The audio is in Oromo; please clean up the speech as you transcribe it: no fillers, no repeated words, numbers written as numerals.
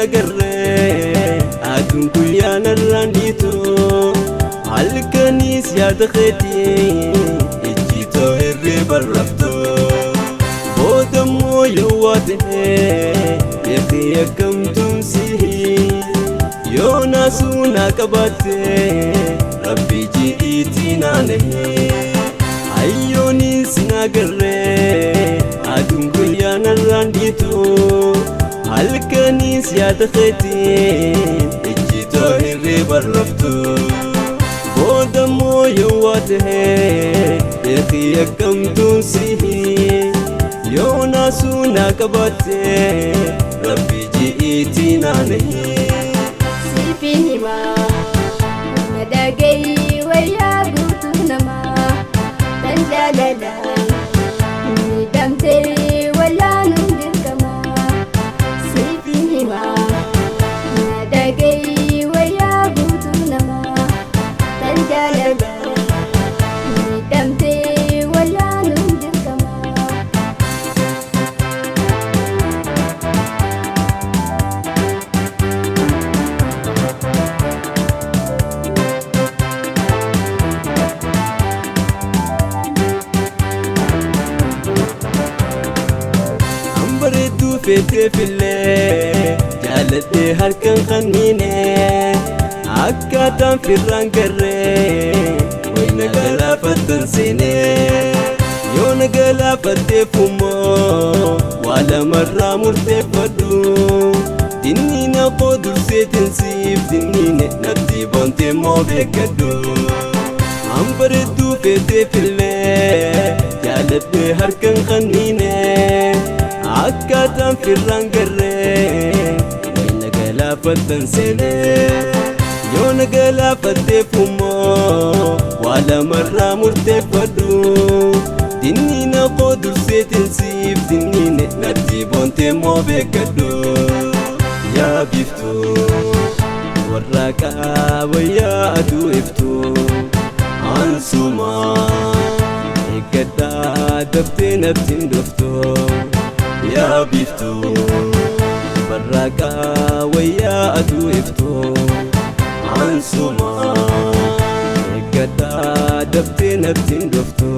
agarree aduun guyyaa narraan dhiitu halkaniis yaada keetii ijjitoo hirriba raftu boodammoo yowwaa ta'ee beekii akkamtuun sihi yoo naasuu naa qabaatte rabbii ji'iitii naanahi hayyooniin sin agarree aduun guyyaa narraan dhiitu halkaniis yaada keetiin ijjitoo hirriba raftu boodammoo yowwaa tahee beekii akkamtuun sihi yoo naasuu naa qabaatte rabbii ji'iitii naanahi. Siifin himaa na dhagayi wayyaa guutuu namaa tan jaalala miidhamtee wallaanuun dirqamaa. Siifin himaa na dhagayi wayyaa guutuu namaa tan jaalala miidhamtee wallaanuun dirqamaa. Bareedduu feeteefillee jaaladhee harkan kanniine akkaataan firraan garree wayna galaafattan seenee yoo na galaafatteef immoo waa lamarraa murteeffadhu dinniina koo durseetiin siif dinniine natti boontee immoo beekkadhu. Bareedduu feeteefillee jaaladhee harkan kanniine akkaataan firraan garree wayna galaafattan seenee yoo na galaafatteef immoo waa lamarraa murteeffadhu dinniina koo durseetiin siif dinniine natti boontee immoo beekkadhu. Yaa biiftuu warraaqaa wayyaa aduu iftuu ansuma eeggadhaa daftee natti hin dhuftu. Yaa biiftuu barraaqaa wayyaa aduu iftuu ansuma eeggadhaa daftee natti hin dhuftu.